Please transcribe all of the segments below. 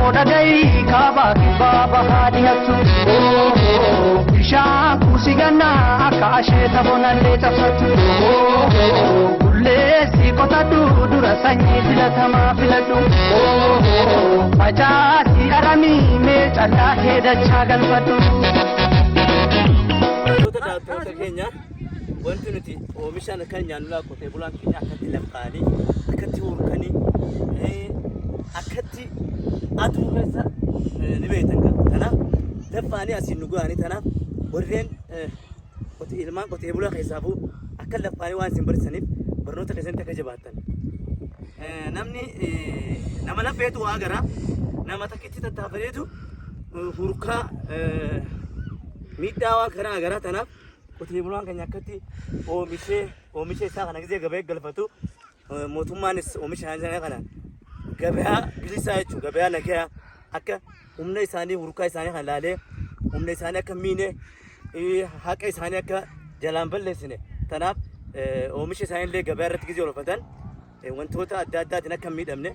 koo dhagahi, kaabaa kibbaa bahaa dhihattu. Bishaan kuusi gannaa akka asheeta bonallee cabsattu. Bulleessi qotadhu, dura sanyii filatamaa filadhu. Facaasii aramii, mee callaa kee dachaa galfadhu. Wantoota daawwattoota keenya, wanti nuti oomishaan kan nyaannu laa, qotee bulaan keenya akkatti lafqaanii, akkatti hurkanii, akkatti aduu keessa ni beektan kan. Kanaaf laffaanii asiin nu ga'anii. Kanaaf warreen ilmaan qotee bulaa keessaafuu akka laffaanii waan isin barsiisaniif barnoota keessatti akka jabaattan. Namni nama lafeetu waa gara nama takkitti tattaafateetu hurkaa miidhaa waan kanaa agaraa. Tanaaf qotee bulaan keenya akkatti oomishee oomisha isaa kana gisee gabaa galfatu, mootummaanis oomisha isaa kana gabayaa bilisaa jechuun gabayaa nagayaa akka humna isaanii, hurkaa isaanii kana laalee, humna isaanii akka miine, haqa isaanii akka jalaan balleessine. Tanaaf oomisha isaanii illee gabaa irratti gisee oolfatan wantoota adda addaatiin akka hin miidhamne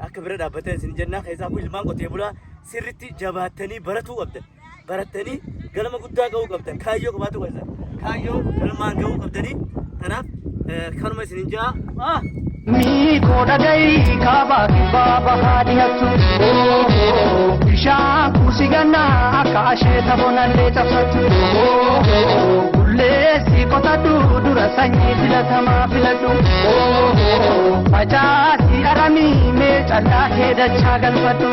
akka bira dhaabbatan isin jennaa. Keessaa kun ilmaan qotee bulaa sirritti jabaattanii baratuu qabdan, barattanii galma guddaa ga'uu qabdan, kaayyoo qabaatu qabdan, kaayyoo galmaan ga'uu qabdanii. Kanaaf kanuma isin jaa. Miikoo dhagahi, kaabaa kibbaa bahaa dhihattu. Bishaan kuusi gannaa akka asheeta bonallee cabsattu. Bulleessi qotadhu, dura sanyii filatamaa filadhu. Facaasii aramii, mee callaa kee dachaa galfadhu.